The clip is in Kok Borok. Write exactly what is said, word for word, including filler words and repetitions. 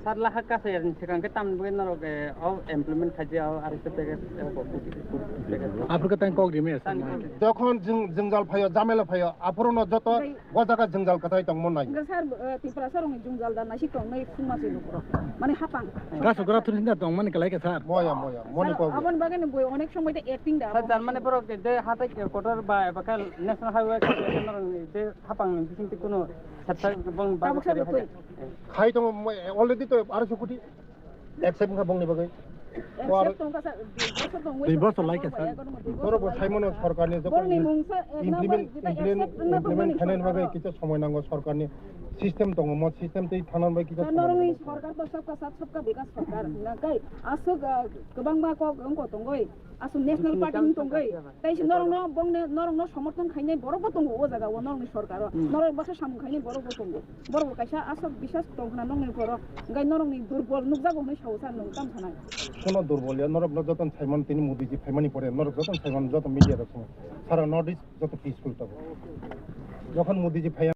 Sir, laha kasa yarni swkang khe tamni bagwi norok, eh, o implement khaijak o R S F package, eh, package. Aphuru khe tang kok rimi asa. Tang kok. Jokhon jwng-, jwngjal phaio, jamela phaio, aphuru no joto o jaga jwngjal kwthai tongmo nai. Hwnkhe sir, eh, Tiprasa rokni jwngjal da naisik tong nai thwngma se nukro. Mane hapang. Kaso gra thwrwngna tong mani kwlai kha sir. Moya, moya, moni kok. Aboni bagwi no bui onek somoi de acting da. Sir, jar mane borok je hatai kotor ba eba khe national highway khe norok je hapang ni bising twi kuno Tabuk sabo twi. Khai tongo, mo-, already to arso koti accept wngkha bongni bagwi. Accept tongkha sa, dui bosor tong, dui bosor lai kha sa. Borok bo saimano sorkarni jokhon borokni mungsa, eh, implement, number jeta implement, accept wngna implement boni khainani sorkar bagwi no. Kisa somoi nango sorkarni system tongo, mo system tei thanani bagwi kisa somoi nango. Norokni sorkar to sabka sath sabka bikas sorkar. Na kai aswk, ah, kwbangma kok wngkha tongoi. Aswk national party wng tongwi, tei se norokno bongni, norokno somorthon khainai borokbo tongo o jaga o, norokni sorkaro. Hmm. Norok baksa samung khainai borokbo tongo. Borokbo kaisa aswk bisas tong khna nokni borok, hwnkhe norokni durbol nukjago hwnwi sao sir, nwng tamo sanai? Sono durbol ya, norokno jotono saimano tini Modi ji phaimani pore, norok jotono saimano joto media rok swngo. Sara North East joto peaceful tongo. Jokhon Modi ji phai